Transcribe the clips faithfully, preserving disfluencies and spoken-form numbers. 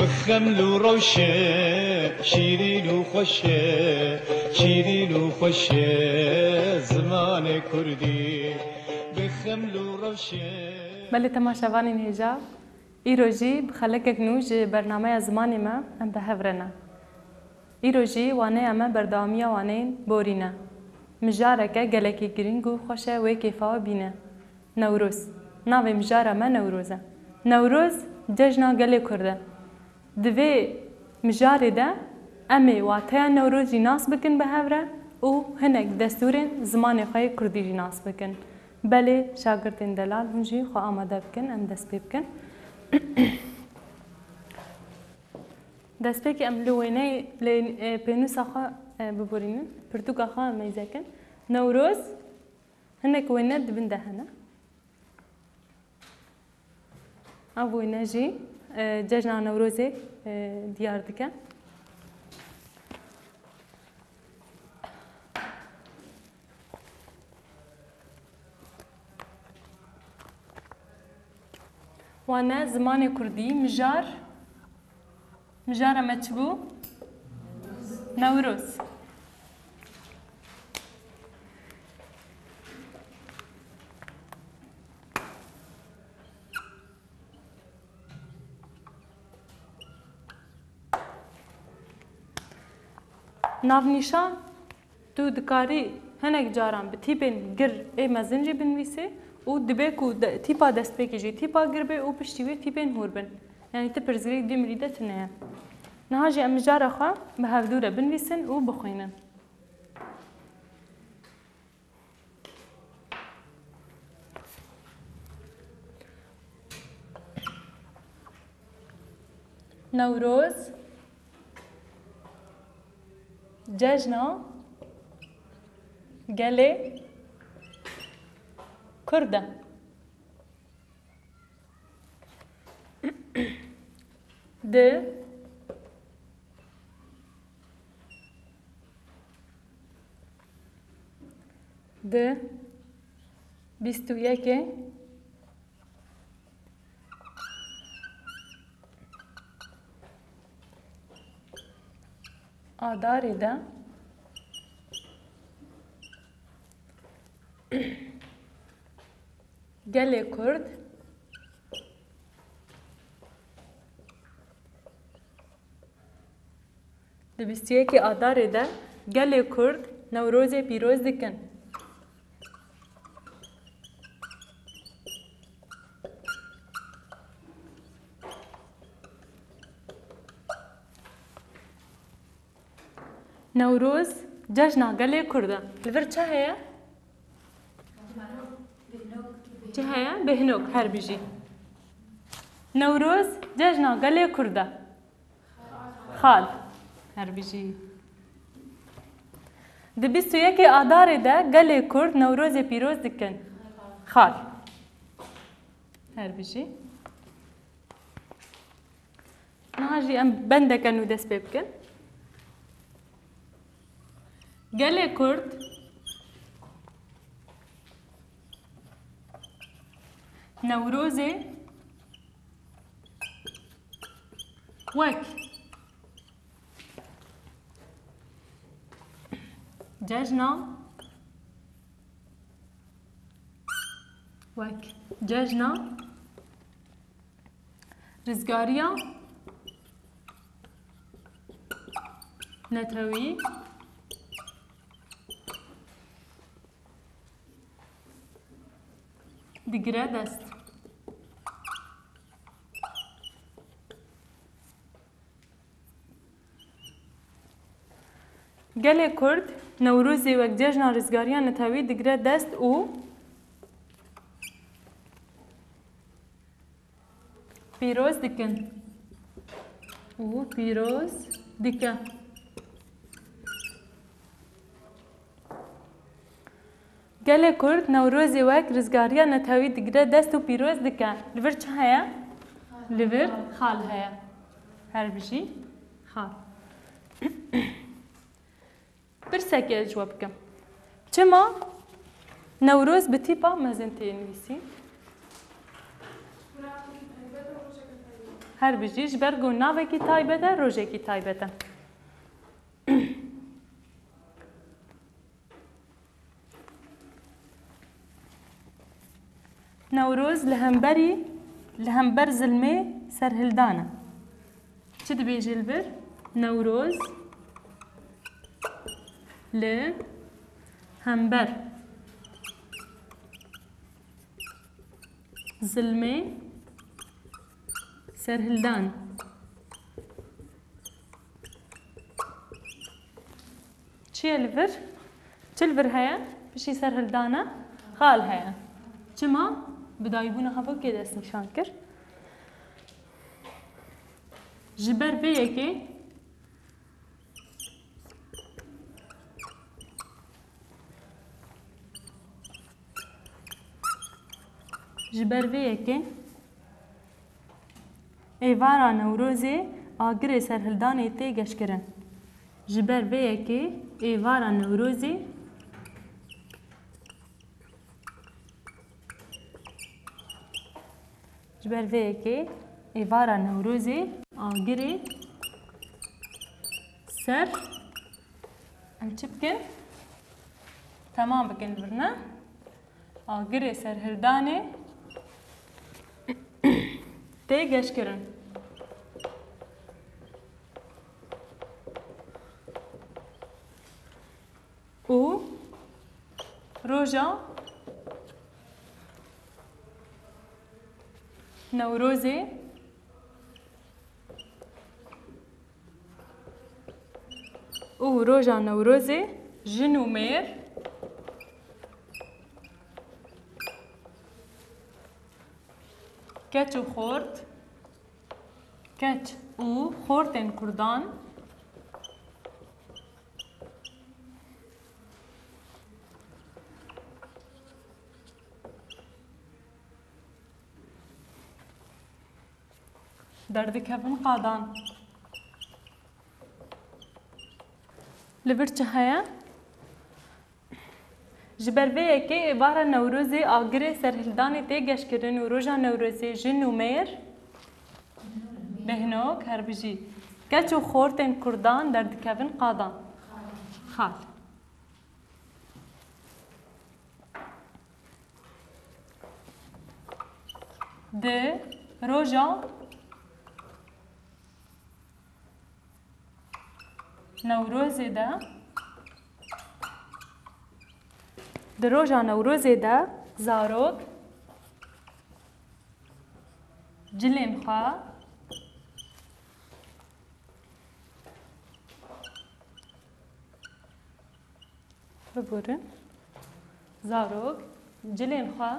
Bi xeml û rewşe, şîrîn û xweş e, şîrîn û xweş e zimanê kurdî. Bi xeml û rewşe. Belê temaşevanên hêja, îro jî bi xelekek nû ji bernameya zimanê me em bi hev re ne. Îro jî waneya me berdewamiya waneyên borî ne. Mijareke gelekî girîng û xweş e wê kêfa we bîne. Newroz. Navê mijara me Newroz e. Newroz cejna gelê Kurd e. Di vê mijarê de em ê wateya Newroz jî nas bikin bi hev re û hinek destûrên zimanê xwe yê Kurdî jî nas bikin. Belê şagirtên delal hûn jî xwe amade bikin, em dest pê bikin. Destpêkê em li wêneyê, li, e, pênûsa xwe, e, biborînin, pirtûka xwe meyze kin. Newroz, hinek wêne di bin de hene. Ev wêne jî, e, cejna Newrozê, e, diyar dike. Wane zimanê kurdî, mijar. Mijara me çi bû? Newroz. Navnîşan, tu dikarî hinek caran bi tîpên gir ê mezin jî binivîsî û dibe ku de, tîpa destpêkê jî tîpa gir be û piştî wê tîpên hûr bin. Yanî ti pirsgirêk dî mirî de tune ye. Niha jî em mijara xwe bi hevdû re binivîsin û bixwînin. Newroz cejna gelê Kurd e. Di Di bîst û yekê Adarê de gelê Kurd Di bîst û yekê Adarê de gelê Kurd Newrozê pîroz dikin. Newroz cejna gelê Kurd e. Li vir çi heye? Çi heye? Bêhnok, her bijî. Newroz cejna gelê Kurd e. Xal. Her bijî. Di bîst û yekê Adarê de gelê Kurd Newrozê pîroz dikin. Xal. Her bijî. Niha jî em bendeke nû dest pê bikin. Gelê Kurd Newrozê wek cejna, wek cejna rizgariya netewî digire dest. Gelê Kurd Newrozê wek cejna rizgariya netewî digire dest û pîroz dikin. Û pîroz dike. Gelê Kurd Newrozê wek rizgariya netewî digire dest û pîroz dike. Li vir çi heye? Li vir xal heye. Her bijî xal. Pirsekê ez ji we bikim. Çima Newroz bi tîpa mezin tê nivîsîn? Her bijî, ji ber ku navekî taybet e, rojekî taybet e. Newroz li hemberî, li hember zilmê serhildan e. Çi dibêje li vir? Newroz li hember zilmê serhildan. Çi ye li vir? Çi li vir heye? Piştî serhildana xal heye. Çima? Bi dayîbûna hevokê dest nîşan kir. Ji ber vê yekê Ji ber vê yekê êvara Newrozê agirê serhildanê tê geşkirin. Ji ber vê yekê êvara Newrozê Ji ber vê yekê êvara Newrozê agirê ser, em çi bikin? Temam bikin li vir, ne? Agirê serhildanê tê geşkirin. Û roja Newrozê, û roja Newrozê jin û mêr, keç û xort, keç û xortên kurdan, derdikevin qadan. Li vir çi heye? Ji ber vê yekê êvara Newrozê agirê serhildanê tê geşkirin û roja Newrozê jin û mêr, bêhnok, her bijî, keç û xortên kurdan derdikevin qadan. Xal. Di roja Newrozê de, di roja Newrozê de zarok cilên xwe Biborin. Zarok cilên xwe,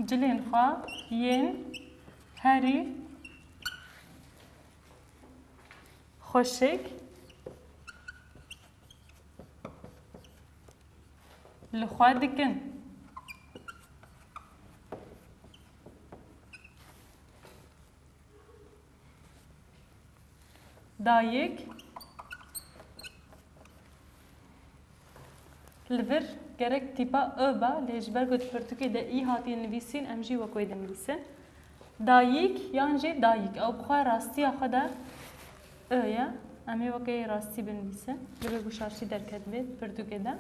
cilên xwe yên herî xweşik li xwe dikin. Dayik. Li vir gerek tîpa I ba, lê ji ber ku di pirtûkê de î hatiye nivîsîn, em jî wek wê dinivîsin. Dayik yan jî dayîk. Ew bi xwe rastiya xwe de I ye. Em ê weke rastî binivîsin. Divê ku şaşî derketibê pirtûkê de.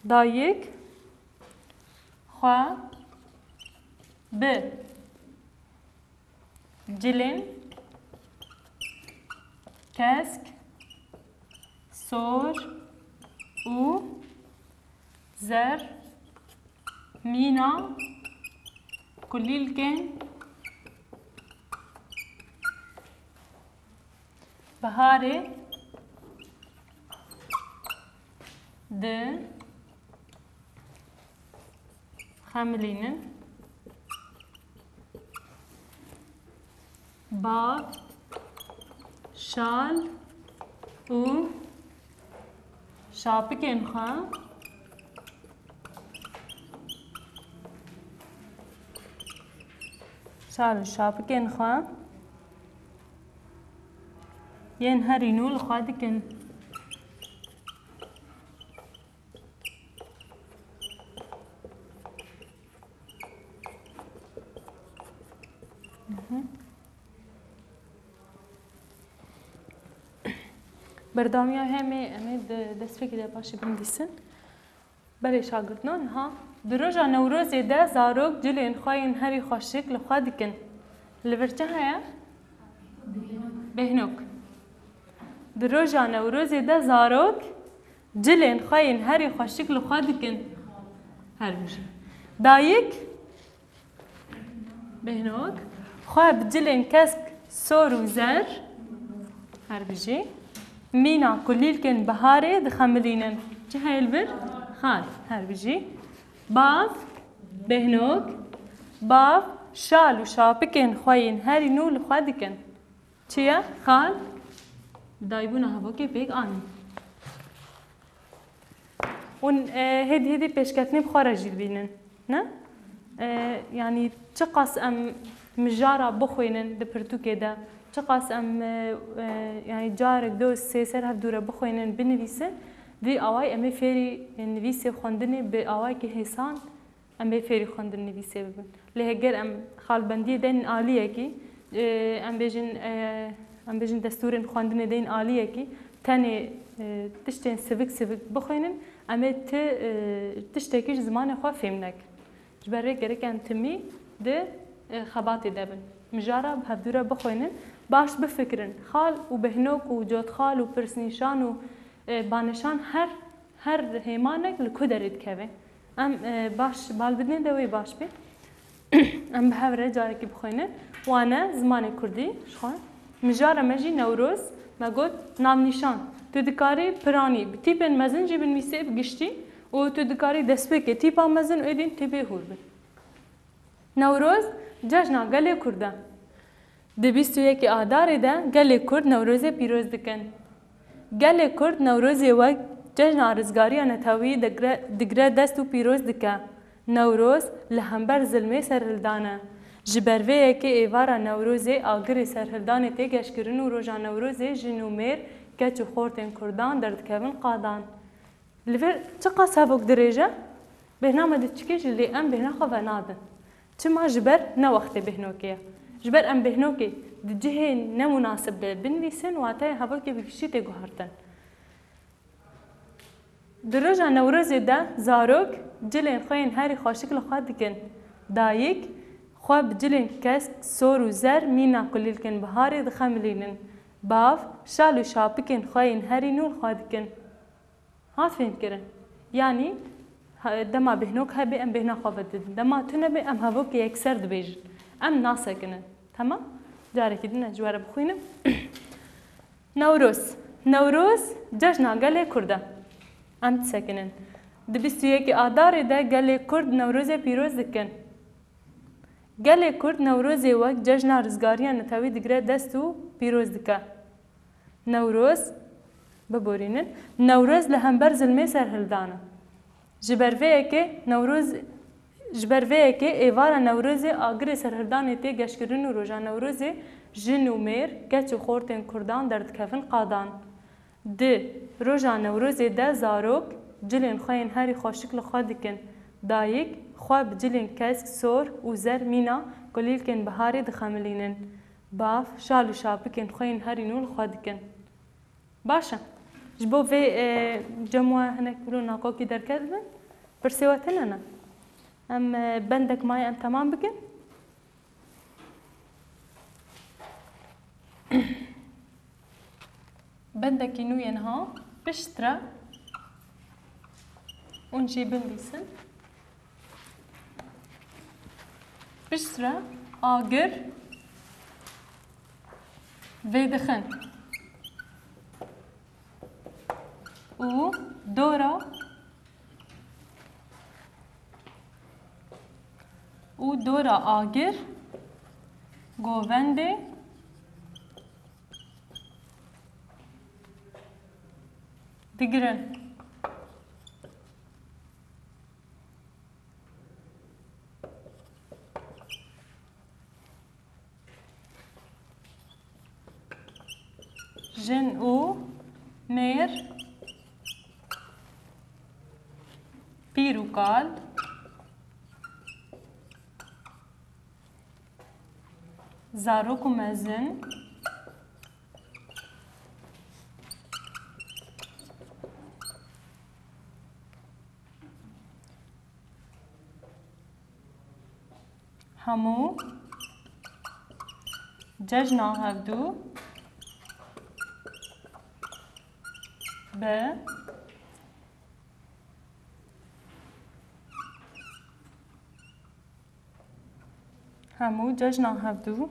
Dayik xwe bi cilên kesk, sor û zer mîna kulîlkên biharê dixemilînin. Bav, şal û şapikên xwe, şal û şapikên xwe yên herî nû li xwe dikin. Berdewamiya hemê em ê di destpêkê de paşê binivîsin. Belê şagirtno, niha di roja Newrozê de zarok cilên xwe yên herî xweşik li xwe dikin. Li vir çi heye? Bêhnok. Di roja Newrozê de zarok cilên xwe yên herî xweşik li xwe dikin. Her bijî. Dayik, bêhnok, xwe bi cilên kesk, sor û zer, her bijî, mîna kulîlkên biharê dixemilînin. Çi heye li vir? Xal, her bijî. Bav, bêhnok, bav, şal û şapikên xwe yên herî nû li xwe dikin. Çi ye? Xal, daybûna hevokê pêk anî. Hûn, e, hêdî hêdî pêşketinê bi xwe re jî dibînin, ne? E, yanî çiqas em mijara bixwînin di pirtûkê de, çiqas em, e, e, yanî carek, du, sê ser hev dû re bixwînin, binivîsin, di vî awayî em ê fêrî nivîsê, xwendinê bi awayekî hêsan em ê fêrî xwendin nivîsê bibin. Lê heger em xalbendiyê deyn aliyekî, e, em bêjin, e, em bêjin destûrên xwendinê deyn aliyekî, tenê, e, tiştên sivik sivik bixwînin, em ê ti, e, tiştekî ji zimanê xwe fêm nekin. Ji ber vê gerek em timî di, e, xebatê de bin. Mijara bi hevdû re bixwînin, baş bifikirin. Xal û bêhnok û cotxal û pirsnîşan û, e, banişan her Her hêmanek li ku derê dikeve? Em, e, baş bal bidinê de wê baş bê. Em bi hev re carekî bixwînin. Wane, zimanê kurdî, ji xwe. Mijara me jî Newroz, me got, navnîşan. Tu dikarî piranî bi tîpên mezin jî binivîsê bi giştî û tu dikarî destpêkê tîpa mezin û êdî tîpê hûr bin. Newroz, cejna gelê Kurd e. Di bîst û yekê Adarê de gelê Kurd Newrozê pîroz dikin. Gelê Kurd Newrozê wek cejna rizgariya netewî digre, digre dest û pîroz dike. Newroz li hember zilmê serhildan e. Ji ber vê yekê êvara Newrozê agirê serhildanê tê geşkirin û roja Newrozê jin û mêr, keç û xortên Kurdan derdikevin qadan. Li vir çiqas hevok dirêj e, bêhna me diçike jî lê em bêhna xwe venadin. Çima? Ji ber ne wextê bêhnokê ye. Ji ber em bêhnokê di cihê nemunasib de binivîsin, wateya hevokê bi giştî tê guhertin. Di roja Newrozê de zarok cilên xwe yên herî xweşik li xwe dikin. Dayik xwe bi cilên kesk, sor û zer, mîna kulîlkên biharê dixemilînin. Bav şal û şapikên xwe yên herî nû li xwe dikin. Hat fêhmkirin? Yanî, ha, dema bêhnok hebe, em bêhna xwe vedidin. Dema tune be, em hevokê yekser dibêjin. Em nasekinin. Temam? Carekî din ez ji we re bixwînim. Newroz. Newroz cejna gelê Kurd e. Em disekinin. Di bîst û yekê Adarê de gelê Kurd Newrozê pîroz dikin. Gelê Kurd Newrozê wek cejna rizgariya netewî digire dest û pîroz dike. Newroz, biborînin, Newroz li hember zilmê serhildan e. Ji ber vê yekê Newroz, ji ber vê yekê êvara Newrozê agirê serhildanê tê geşkirin û roja Newrozê jin û mêr, keç û xortên Kurdan derdikevin qadan. Di roja Newrozê de zarok cilên xwe yên herî xweşik li xwe dikin. Dayik xwe bi cilên kesk, sor û zer, mîna kulîlkên biharê dixemilînin. Bav şal û şapikên xwe yên herî nû li xwe dikin. Baş e. Ji bo vê, e, cem we hinek wilo nakokî derket bin, pirsê we tune ne? Em, e, bendek maye em temam bikin. Bendekî nû yê niha piştre hûn jê binivîsin. Piştre agir vêdixin û dora û dora agir govendê digirin. Jin û mêr, pîr û kal, zarok û mezin, Hemû cejna hevdû bi Hemû cejna hevdû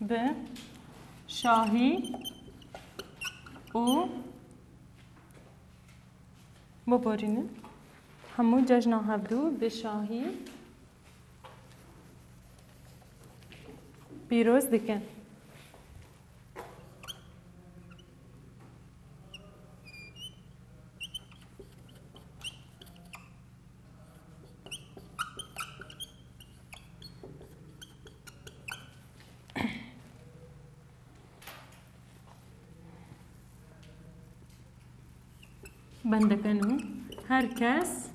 bi şahî û biborînin. Hemû cejna hevdû bi şahî pîroz dikin. Bendeke nû. Her kes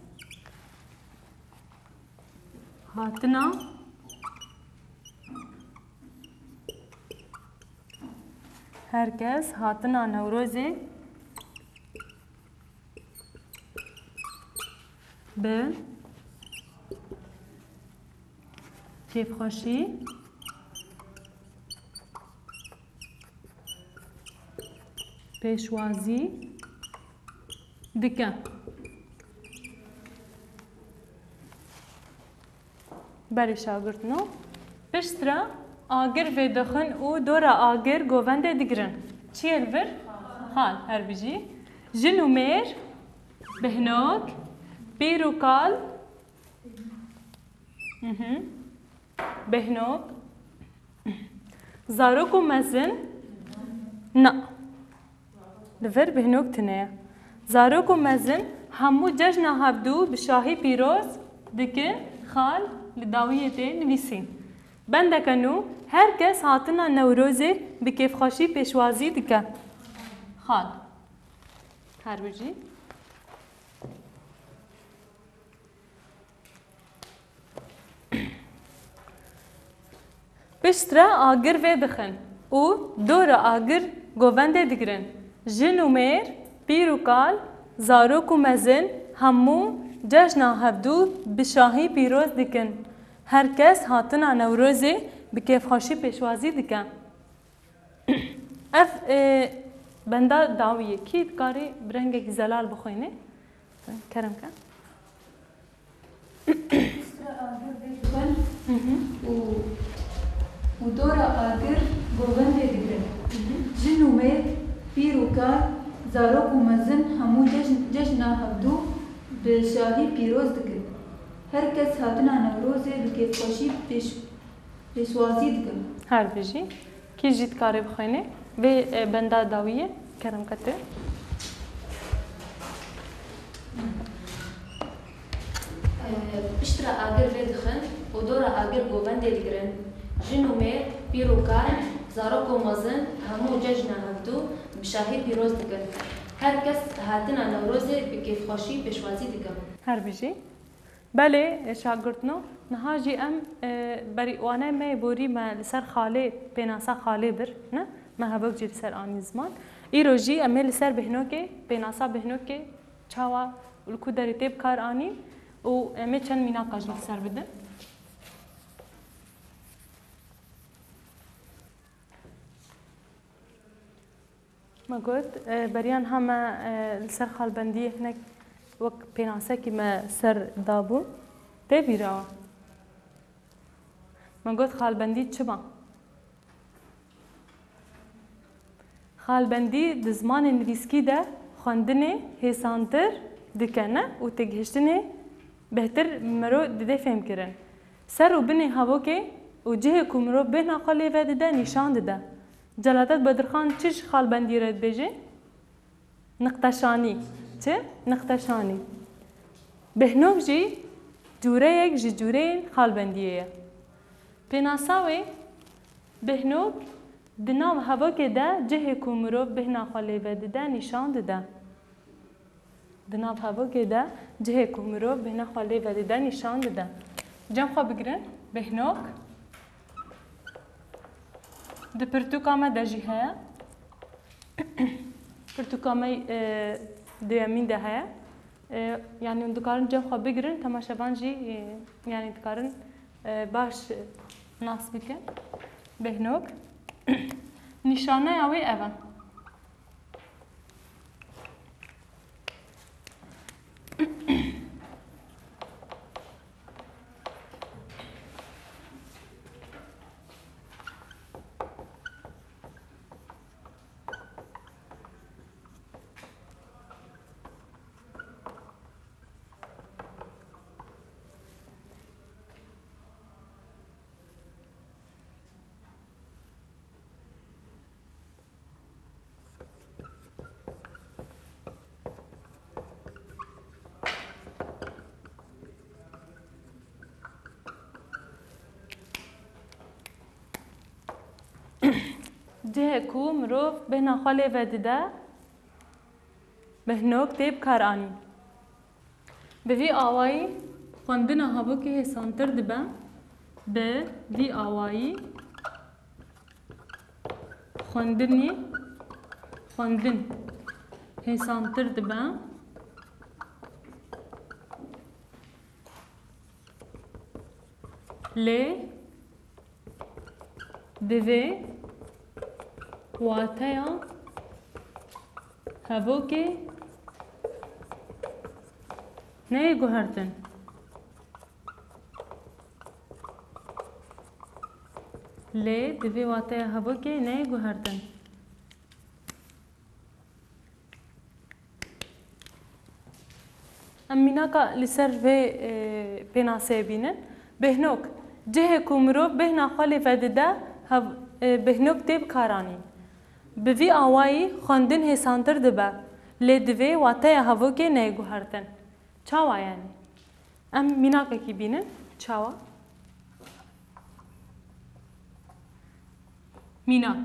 hatina Her kes hatina Newrozê bi kêfxweşî pêşwazî dike. Belê şagirtno. Piştre agir vêdixin û dora agir govendê digirin. Çi yê li vir? Xal, her bijî. Jin û mêr, bihnok, pîr û kal. Mhm. Bihnok. Zarok û mezin. Na. Li vir bihnok tune ye. Zarok û mezin hemû cejna hevdû bi şahî pîroz dikin, xal li dawiyê tê nivîsîn. Bendeke nû, her kes hatina Newrozê bi kêfxweşî pêşwazî dike. Xal. Her bijî. Piştre agir vêdixin û dora agir govendê digirin. Jin û mêr, pîr û kal, zarok û mezin hemû cejna hevdû bi şahî pîroz dikin. Her kes hatina Newrozê bi kêfxweşî pêşwazî dike. Ev, e, benda dawiyê. Kî dikarî bi rengekî zelal bixwîne? Kerem ke. Piştre agir vêdixin û, û dora agir govendê digirin. Jin û mêr, pîr û kal, zarok û mezin hemû cejn-, cejna hevdû bi şahî pîroz dikin. Her kes hatina Newrozê bi kêfxweşî pêş-, pêşwazî dikin. Her bijî. Kî jî dikarê bixwîne? Vê, e, benda dawiyê, kerem ke tu. E, piştre agir vêdixin û dora agir govendê digirin. Jin û mêr, pîr û kal, zarok û mezin, hemû cejna hevdû bi şahî pîroz dikin. Her kes hatina Newrozê bi kêfxweşî pêşwazî dikin. Her bijî. Belê, şagirtno, niha jî em, e, berî wane me borî me li ser xalê, pênasa xalê bir, ne? Me hevok jî li ser anî ziman. Îro jî em ê li ser bihnokê, pênasa bihnokê çawa û li ku derê tê bi kar anî û em ê çend mînaka jî li ser bidin. Me got, e, beriya niha me, e, li ser xalbendiyê hinek wek pênasekî me ser dabû. Tê bîra we? Me got, xalbendî çima? Xalbendî di zimanê nivîskî de xwendinê hêsantir dike, ne, û têgihiştinê bêhtir mirov dide fêhmkirin. Ser û binê hevokê û cihê ku mirov bêhna xwe lê vedide nîşan dide. Celadet Bedirxan çi ji xalbendî re dibêje? Niqteşanî. Çi? Niqteşanî. Bêhnok jî cûreyek ji cûreyên xalbendiyê ye. Pênasa wê, bêhnok di nav hevokê de cihê ku mirov bêhna xwe lê vedide nîşan dide. Di nav hevokê de cihê ku mirov bêhna xwe lê vedide nîşan dide. Cem xwe bigirin, bêhnok di pirtûka me de jî heye. Pirtûka me, e, duyemîn de heye. E, yanî hûn dikarin cem xwe bigirin, temaşevan jî, e, yanî dikarin e, baş nas bikin. Behnok. Nîşaneya wê ev e. Cihê ku mirov bêhna xwe lê vedide, behnok tê bikaranîn. Bi vî awayî xwendina hevokê hêsantir dibe. Bi vî awayî xwendinî, xwendin hêsantir dibe. Lê divê wateya hevokê neyê guhertin. Lê divê wateya hevokê neyê guhertin. Em mînaka li ser vê, e, pênaseyê bînin. Behnok, cihê ku mirov bêhna xwe lê vedide, hev-, e, behnok tê bikaranîn. Bi vî awayî xwendin hêsantir dibe, lê divê wateya hevokê neyê guhertin. Çawa yani? Em mînakekî bînin. Çawa? Mînak.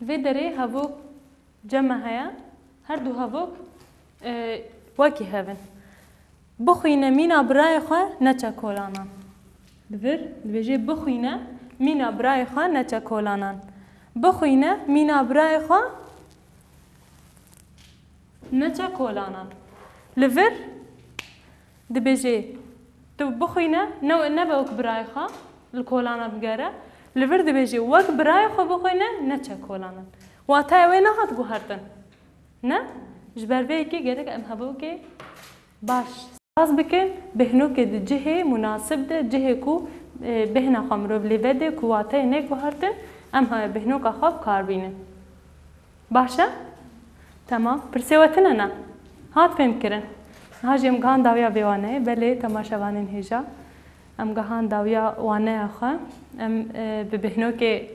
Li vê derê hevok cem e heye. Her du hevok, e, wekî hev in. Bixwîne mîna birayê xwe neçe kolanan. Li vir dibêje bixwîne mîna birayê xwe neçe kolanan. Bixwîne mîna birayê xwe neçe kolanan. Li vir dibêje tu bixwîne, ne, nebe wek birayê xwe li kolana bigere. Li vir dibêje wek birayê xwe bixwîne, neçe kolanan. Wateyê wê nehat guhertin. Ne? Ji ber vê yekê gerek em hevokê baş saz bikin, behnokê di cihê munasib de, cihê ku, e, bêhna xwe mirov lê vede, ku wateyê neyê guhertin, em he-, behnoka xwe bi kar bînin. Baş e? Temam. Pirsê we tune ne? Hat fêhm kirin. Niha jî em gihan dawiya vê waneyê. Belê, temaşevanên hêja. Em gihan dawiya waneya xwe. Em, e, bi behnokê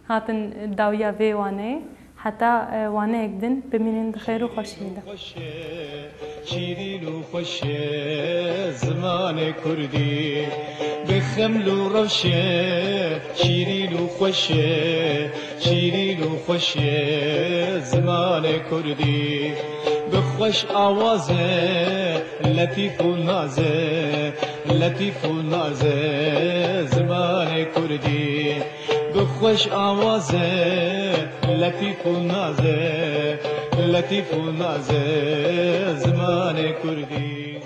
hatin dawiya vê waneyê. Heta, e, waneyek din bimînin di xêr û xweşiyê de. Şîrîn û xweş e zimanê kurdî, bi xeml û rewşê şîrîn û xweş e, şîrîn û xweş e zimanê kurdî, bi xweş awazê letîf û nazê, letîf û nazê zimanê kurdî. Bi xweş awazê letîf û nazê, letîf û nazê zimanê kurdî.